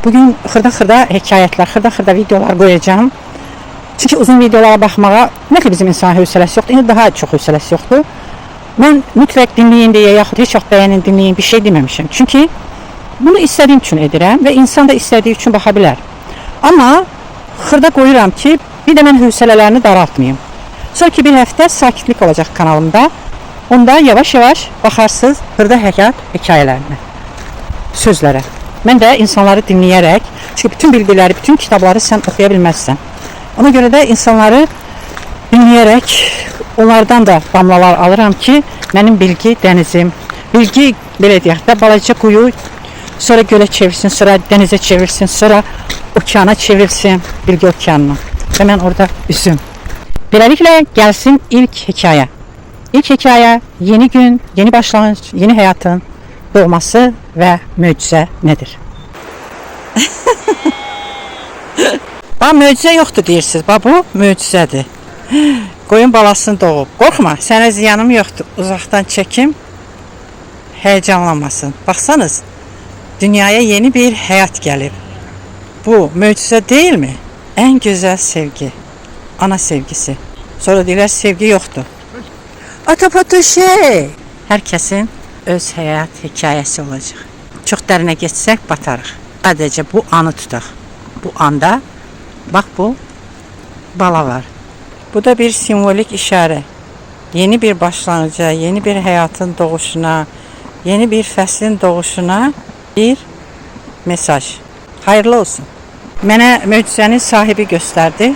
Bugün xırda-xırda hekayətlər, xırda-xırda videolar qoyacağam. Çünki uzun videolara baxmağa ümumiyyətlə bizim insanın hövsələsi yoxdur. İndi daha çox hövsələsi yoxdur. Mən mütləq dinləyin deyə yaxud heç vaxt bəyənin, dinləyin bir şey deməmişəm. Çünki bunu istədiyim üçün edirəm və insan da istədiyi üçün baxa bilər. Amma xırda qoyuram ki, bir də mən hövsələlərini daraltmayım. Sonraki bir həftə sakitlik olacaq kanalımda. Onda yavaş-yavaş baxarsınız xırda həyat hekayələrinə, sözlərə. Mən də insanları dinləyərək, çünki bütün bilgiləri, bütün kitabları sən oxuya bilməzsən. Ona görə də insanları dinləyərək onlardan da damlalar alıram ki, mənim bilgi dənizim, bilgi belə deyək də balaca quyu sonra gölə çevirsin, sonra dənizə çevirsin, sonra okeana çevirsin, bilgi okeanına. Və mən orada üzüm. Beləliklə gəlsin ilk hekayə. İlk hekayə yeni gün, yeni başlanğıc, yeni həyatın doğması və möcüzə nədir? Bax möcüzə yoxdur deyirsiniz. Bax bu möcüzədir. Qoyun balasını doğub. Qorxma, sənə ziyanım yoxdur. Uzaqdan çəkim. Həyəcanlanmasın. Baxsanız, dünyaya yeni bir həyat gəlib. Bu möcüzə deyilmi? Ən gözəl sevgi. Ana sevgisi. Sonra deyirlər sevgi yoxdur. Ata şey. Hər kəsin öz həyat hekayəsi olacaq. Çox dərinə getsək batarıq. Sadəcə bu anı tutaq. Bu anda bax bu bala var. Bu da bir simvolik işarə. Yeni bir başlanğıca, yeni bir həyatın doğuşuna, yeni bir fəslin doğuşuna bir mesaj. Hayırlı olsun. Mənə möcüzənin sahibi göstərdi.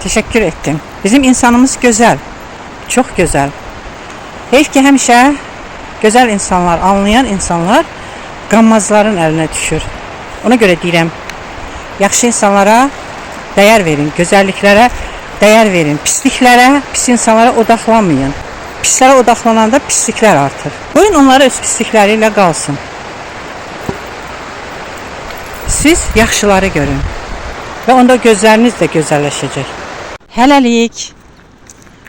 Təşəkkür etdim. Bizim insanımız gözəl. Çox gözəl. Heyf ki həmişə gözəl insanlar, anlayan insanlar qanmazların əlinə düşür. Ona görə deyirəm, yaxşı insanlara dəyər verin, gözəlliklərə dəyər verin. Pisliklərə, pis insanlara odaqlanmayın. Pislərə odaqlananda pisliklər artır. Qoyun onları öz pislikləri ilə qalsın. Siz yaxşıları görün və onda gözləriniz də gözəlləşəcək. Hələlik.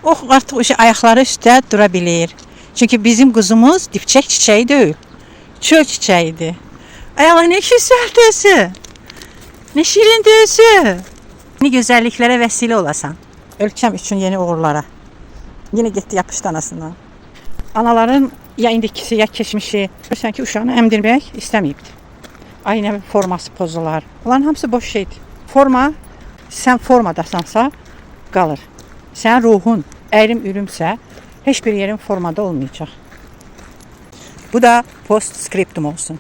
Oh, artıq o ayaqları üstə dura bilir. Çünki bizim quzumuz dipçək çiçəyi deyil. Çöl çiçəyidir. Ay Allah nə gözəl özü. Nə şirin özü. Nə gözəlliklərə vəsilə olasan. Ölkəm üçün yeni uğurlara. Yenə getdi yapışdı anasından. Anaların ya indikisi ya keçmişi. Görürsən ki, uşağını əmdirmək istəməyibdi. Ay nə forması pozular. Bunların hamısı boş şeydir. Forma, sən formadasansa qalır. Sənin ruhun əyrim ürümsə heç bir yerin formada olmayacaq. Bu da post scriptum olsun.